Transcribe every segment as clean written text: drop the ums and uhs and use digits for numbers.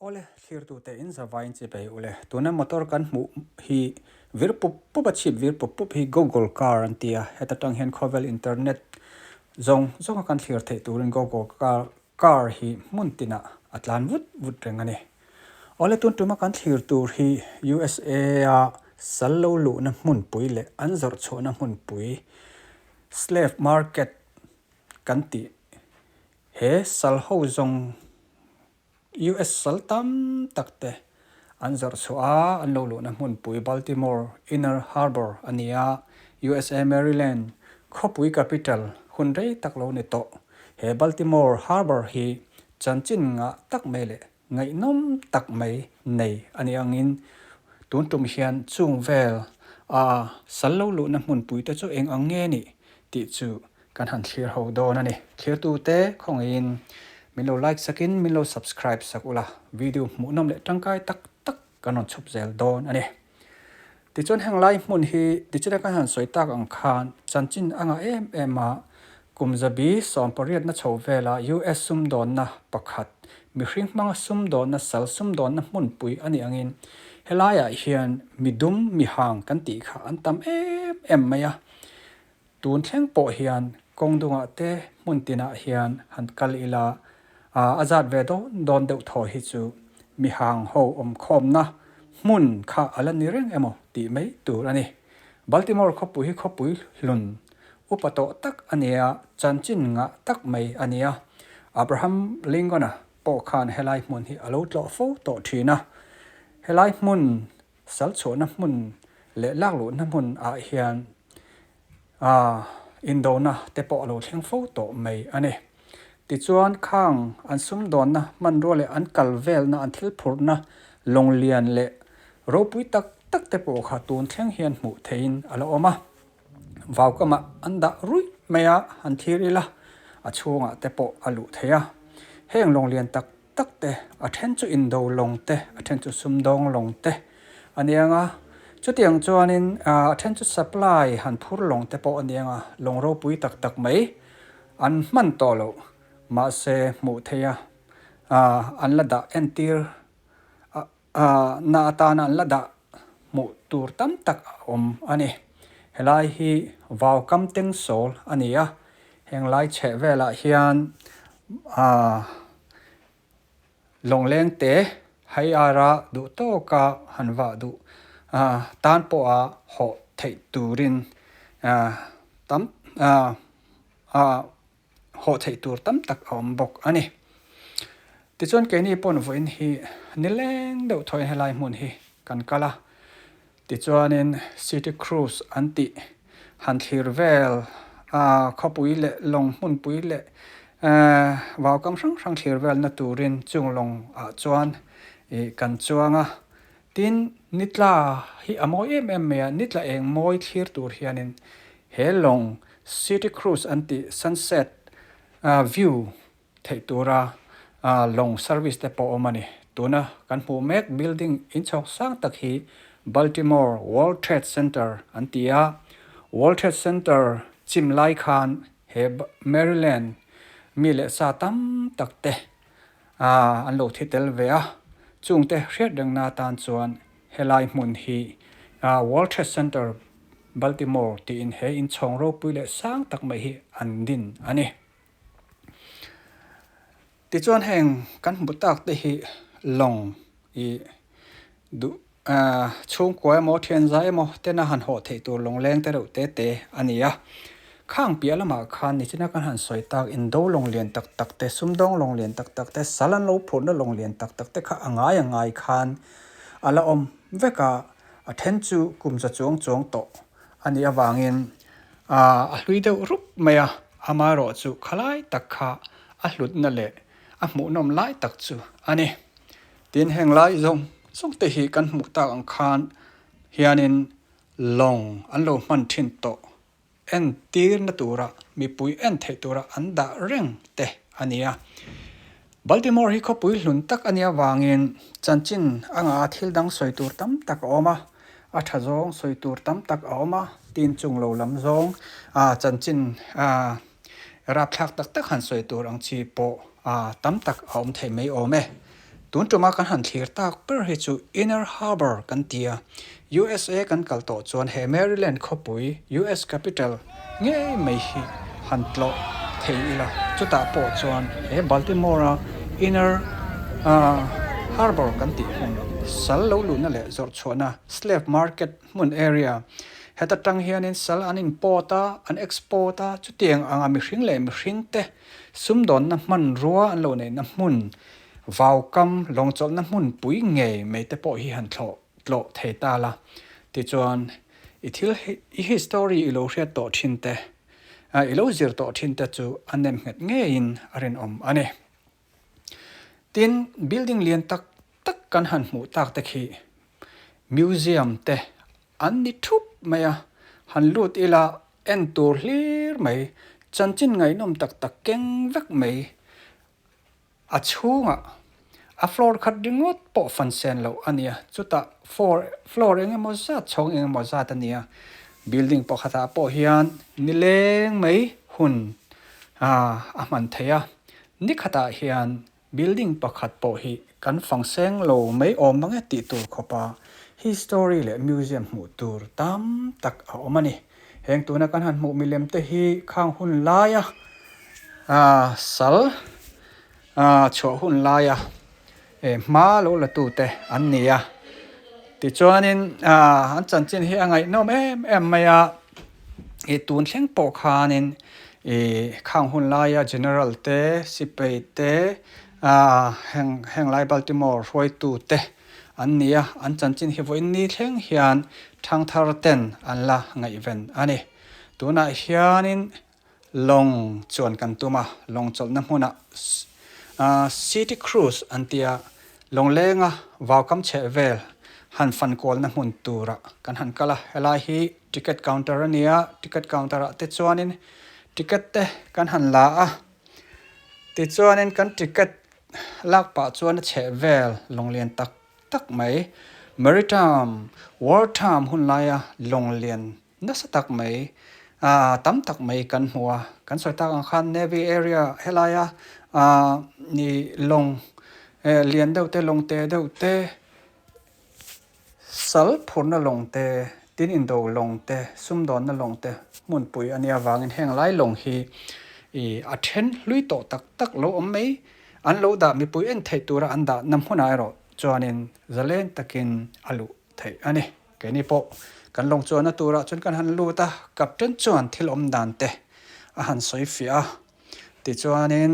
Awle, thlirtute in zavaiin chi bei ule. Tuna motor kan hmuh hi vir pup pup a chhip vir pup pup hi Google car an ti a, heta tang hian khawvel internet zawng zawnga kan thlir theih turin Google car car hi hmun tinah a tlan vut vut reng a ni. Awle, tun tuma kan thlir tur hi USA a sal lo luhna hmunpui leh an zawrh chhuahna hmunpui slave market kan tih he sal ho zawng US sal tam tak te an zawrh chhuah a, an lo luhna hmunpui Baltimore Inner Harbor a ni a, USA Maryland khawpui capital hun rei tak lo ni tawh. He Baltimore Harbor hi chanchin ngah tak mai leh ngaihnawm tak mai nei a nih angin tun tum hian chung vel a sal lo luhna hmunpui te chu eng ang nge nih tih chu Kan han thlir ho dawn a ni. Thlirtute khawngaihin min lo like sakin min lo subscribe sak ula, video hmuhnawm leh tangkai tak tak kan rawn chhup zel dawn a ni. Tichuan heng lai hmun hi tichuan kan han sawi tak ang khan chanchin a ngah em em a, kum zabi sawmpariatna chho vela US sumdawnna pakhat, mihring hmanga sumdawnna sal sumdawnna hmunpui a nih angin helaiah hian midum mihang kan tih kha an tam em em mai a. Tun thleng pawh hian kawng dungah te hmun tinah hian han kal ila, a zat ve dawn dawn deuh thaw hi chu mihang ho awmkhawmna hmun kha a la ni reng emaw tih mai tur a ni. Baltimore khawpui hi khawpui hlun upa tawh tak a nia, chanchin ngah tak mai a nia. Abraham Lincoln-a pawh khan helai hmun hi a lo tlawh fo tawh thin a. Helai hmun Sal chhuahna hmun leh lak luhna hmun ah hian indona te pawh a lo thleng fo tawh mai a ni. Tichuan khang an sumdawnna hmanrua leh an kal velna an thil phurhna lawng lian leh ropui tak tak te pawh kha tun thleng hian hmuh theihin a la awm a. Vaukamah an dah ruih mai a, han thlir ila a chhungah te pawh a luh thei a. Heng lawng lian tak tak te, a then chu indo lawng te, a then chu sumdawng lawng te a ni ang a. Chutiang chuanin a then chu supply han phur lawng te pawh a ni ang a, lawng ropui tak tak mai an hman tawh loh mahse hmuh theih a an la dah entir na atana an la dah hmuh tur tam tak a awm a ni. Helai hi Vaukam Tengsawl a ni a, heng lai chheh velah hian aaa lawngleng te hei ara duh tawka han vah duh aaa tan pawha hawh theih turin aaa tam aaa aaa hawh theih tur tam tak a awm bawk a ni. Tichuan keini pawn vawiin hi nileng deuh thawiin helai hmun hi kan kal a, tichuanin city cruise an tih han thlir vel a khawpui leh lawng hmunpui leh ehh vaukam hrang hrang thlir velna turin chung lawng ah chuan ih kan chuang a, tin nitla hi a mawi em em mai a, nitla eng mawi thlir tur hianin he lawng City Cruise an tih sunset view theih tura lawng service te pawh a awm a ni. Tuna kan hmuh mek building inchhawk sang tak hi Baltimore World Trade Center an ti a. World Trade Center chim lai khan he Maryland mi leh sa tam tak te an lo thi tel ve a. Chungte hriat rengna atan chuan helai hmun hi World Trade Center Baltimore tiin he inchhawng ropui leh sang tak mai hi an din a ni. Tichuan heng kan hmu tak te hi lawng ih duh ah chhungkua emaw thianzai emaw tena han hawh theih tur lawng leng te reuh te te a ni a. Khang piah lamah khan nichina kan han sawi tak indo lawng lian tak tak te sumdawng lawng lian tak tak te sal an lo phurhna lawng lian tak tak te kha a ngai a ngai khan a la awm vek a. A then chu kum za chuang chuang tawh a nih avangin a hlui deuh rup mai a, amaherawh chu khalai tak kha a hlutna leh a hmuhnawm lai tak chu a ni. Tin, heng lai zawng zawng te hi kan hmuh tak ang khan hianin lawng an lo hman thin tawh entirna tura mipui en theih tura an dah reng te a ni a. Baltimore hi khawpui hlun tak a nih avangin chanchin a ngah a thil dang sawi tur tam tak a awm a, a tha zawng sawi tur tam tak a awm a, tin chung lo lam zawng chanchin rapthlak tak tak han sawi tur ang chi pawh tam tak a awm thei mai awm e. Tun tuma kan han thlir tak ber hi chu Inner Harbor kan ti a, USA kan kal tawh chuan he Maryland khawpui, US capital, ngei mai hi han tlawh thei ila, chutah pawh chuan he Baltimore-a Inner Harbor kan tih hmun, sal lo luhna leh zawrh chhuahna, slave market, hmun area, heta tang hianin sal an import a, an export a, chutiang anga mihring leh mihringte sumdawnna hmanrua an lo neihna hmun, Vaukam lawngchawlhna hmunpui ngei mai te pawh hi han thlawh tlawh thei ta la. Tichuan, i thil i history i lo hriat tawh thin te, i lo zir tawh thin te chu a nem nghet ngeiin a rinawm a ni. Tin, building lian tak tak kan han hmuh tak te khi museum te an ni thup mai a, han lut ila en tur hlir mai, chanchin ngaihnawm tak tak keng vek mai A chhungah a floor khat ringawt pawh fan sen loh a nia, chutah floor floor eng emaw zat chhawng eng emaw zat a nia. Building pakhatah pawh hian nileng mai hun a hman theih a, nikhatah hian building pakhat pawh hi kan fang seng lo mai awm ang e tih tur khawpa history leh museum hmuh tur tam tak a awm a ni. Heng tuna kan han hmuh milem te hi khang hun laia sal chhuah hun laia hma lo la tu te an ni a. Tichuanin an chanchin hi a ngaihnawm em em mai a, ih tun thleng pawh khanin ih khang hun laia general te sipai te heng heng lai Baltimore hruaitu te An ni a, an chanchin hi vawiin ni thleng hian thangthar ten an la ngaihven a ni. Tunah hianin lawng chuan kan tum a, lawng chawlhna hmunah City Cruise an tia lawnglenga vaukam chheh vel han fan kualna hmun turah kan han kal a. Helai hi ticket counter a ni a, ticket counter ah te chuanin ticket te kan han la a, tichuanin kan ticket Lak pah chuan a chheh vel lawnglian tak tak mai. Maritime War time hun laia lawnglian nasa tak mai ah tam tak mai kan hmu a. Kan sawi tak ang khan Navy area helaia ah ni lawng eh lian deuh te lawng te deuh te Sal phurna lawng te, tin indo lawng te, sumdawnna lawng te hmunpui a nia vangin heng lai lawng hi ih a then hlui tawh tak tak lo awm mai. An lo dah mipui en theih tura an dah na hmunah erawh chuanin zalen takin a luh theih a ni. Keini pawh kan lawng chuanna turah chuan kan han lut a, captain chuan thil awm dan te a han sawi fiah a, tichuanin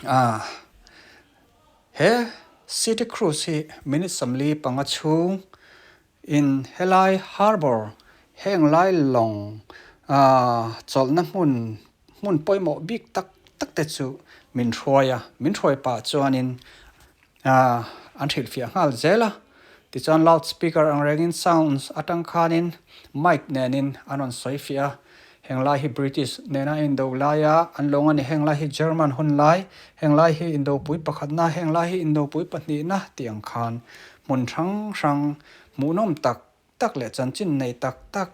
Ah, he City Cruise hi minute 45 chhung in helai harbour heng lai lawng ah chawlhna hmun hmun pawimawh bik tak tak te chu min hruai a, min hruai pah chuanin ah an hrilhfiah nghal zel a, tichuan loud speaker ang rengin sounds atang khanin mic nenin an rawn sawi fiah a. Heng lai hi British nena indo laia an lawng a ni, heng lai hi German hun lai, heng lai hi indopui pakhatna, heng lai hi indopui pahnihna tih ang khan hmun hrang hrang hmuhnawm tak tak leh chanchin nei tak tak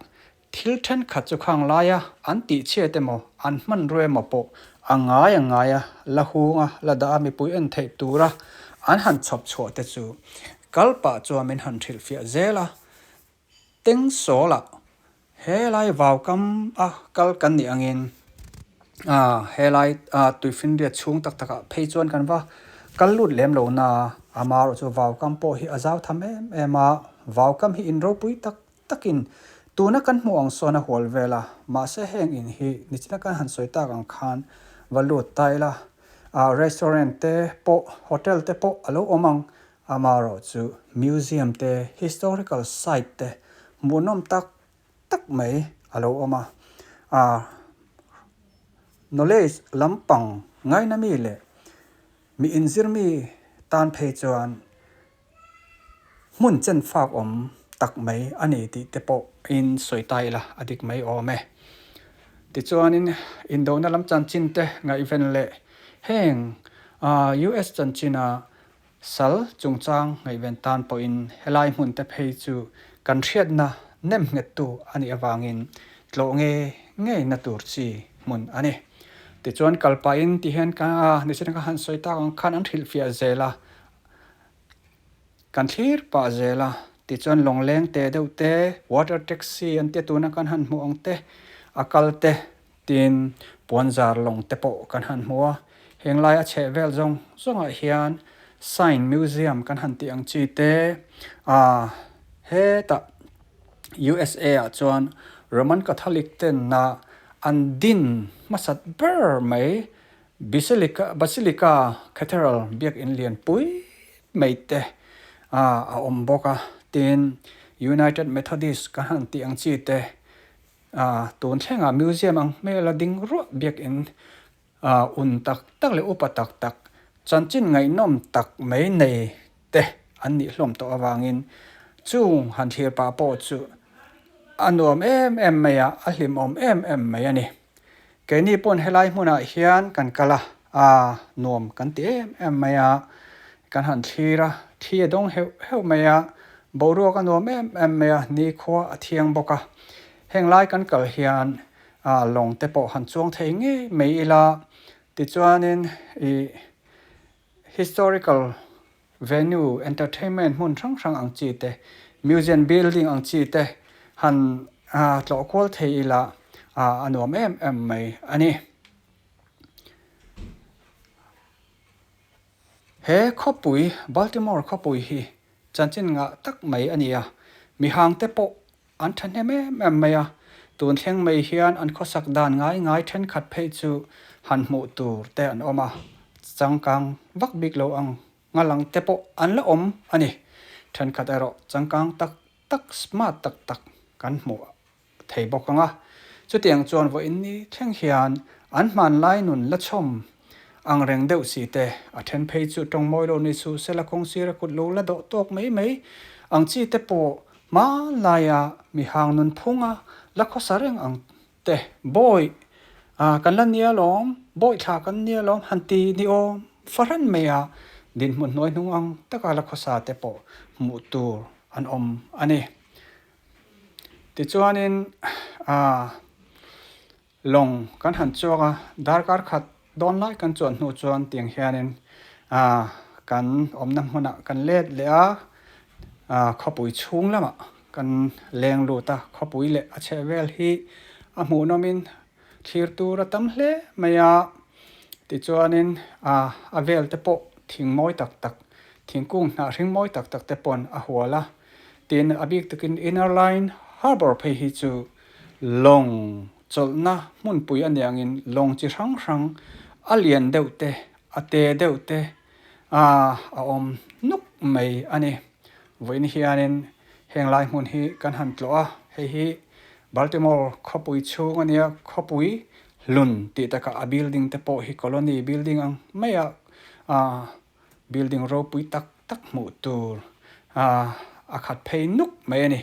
thil thenkhat chu khang laia an tihchhiat emaw an hmanrua emaw pawh a ngai a ngai a la hung a la dah a mipui en theih tura an han chhawp chhuah te chu kal pah chuan min han hrilhfiah zel a. Tengsawl-ah helai vaukam a kal kan nih angin helai tuifinriat chhung tak takah phei chuan kan va kal lut lem lo na amaherawh chu vaukam pawh hi a zau tham em em a, vaukam hi in ropui tak takin tuna kan hmuh ang sawn a hual vel a, mahse heng in hi nichina kan han sawi tak ang khan va lut ta ila restaurant te pawh hotel te pawh a lo awm ang. Amaherawh chu museum te, historical site te hmuhnawm tak tak mai a lo awm a. Ahh knowledge lampang ngaina mi leh mi inzir mi tan phei chuan hmun chen fak awm tak mai a ni tih te pawh in sawi ta ila a dik mai awm e. Tichuanin indona lam chanchin te ngaihven leh heng ahh US chanchina Sal chungchang ngaihven tan pawhin helai hmun te phei chu kan hriatna nem nghettu a nih avangin tlawh nge ngei na tur chi hmun a ni. Tichuan kal pahin ti hian ka nichina ka han sawi tak ang khan an hrilhfiah zel a. Kan thlir pah zel a, tichuan lawngleng te deuh te, water taxi an tia tuna kan han hmuh ang te, a kal te tin puanzar lawng te pawh kan han hmu a. Heng lai a chheh vel zawng zawngah hian sign museum kan han tih ang chi te, ah hetah USA ah chuan Roman Catholic ten ah an din hmasat ber mai Basilica Basilica Cathedral biakinn lianpui mai te a awm bawk a, tin United Methodist kan han tih ang chi te tun thlengah museum ang hmel a ding ruah biakinn un tak tak leh upa tak tak chanchin ngaihnawm tak mai nei te an nih hlawm tawh avangin chung han thlir pah pawh chu a nuam em em mai a, a hlimawm em em mai a ni. Keini pawn helai hmunah hian kan kal a, aa nuam kan ti em em mai a, kan han thlir a, thli a dawng heuh heuh mai a, boruak a nuam em em mai a, nikhua a thiang bawk a. Heng lai kan kal hian aa lawng te pawh han chuang thei ngei mai ila, tichuanin ih Historical venue, entertainment hmun hrang hrang ang chi te, museum building ang chi te han tlawh kual thei ila a nuam em em mai a ni. He khawpui, Baltimore khawpui hi chanchin ngah tak mai a ni a, mihang te pawh An thahnem em em mai a, tun thleng mai hian an khawsak dan ngai ngai thenkhat phei chu han hmuh tur te an awm a, changkang vak bik lo ang ngalang te pawh an la awm a ni. Thenkhat erawh changkang tak tak, smart tak tak kan hmuh thei bawk ang a, chutiang chuan vawiin ni thleng hian an hmanlai nun la chhawm ang reng deuh si te, a then phei chu tawng mawi lo ni suh sela kawng sira kut lo la dawh tawk mai mai ang chi te pawh Hmanlaia mihang nunphunga la khawsa reng ang te, Bawi, ah, kan la nia lawm, bawi thla kan nia lawm han ti ni awm fahran mai a, dinhmun hnuai hnung ang taka la khawsa te pawh hmuh tur an awm a ni. Tichuanin, ah, Lawng kan han chuak a, darkar khat dawn lai kan chuan hnu chuan tiang hianin ah kan awmna hmunah kan let leh a, ah khawpui chhung lamah kan leng lut a, khawpui leh a chheh vel hi a hmuhnawmin thlir tur a tam hle mai a, tichuanin ah a vel te pawh thing mawi tak tak, thingkung hnah hring mawi tak tak te pawn a hual a, tin a bik takin Inner Line Harbour phei hi chu Lawng chawlhna hmunpui a niangin lawng chi hrang hrang a lian deuh te, a te deuh te a awm nuk mai a ni. Vawiin hianin heng lai hmun hi kan han tlawh a, hei hi Baltimore khawpui chhung a nia, khawpui hlun tih takah a building te pawh hi colony building ang maia building ropui tak tak hmuh tur a khat phei nuk mai a ni.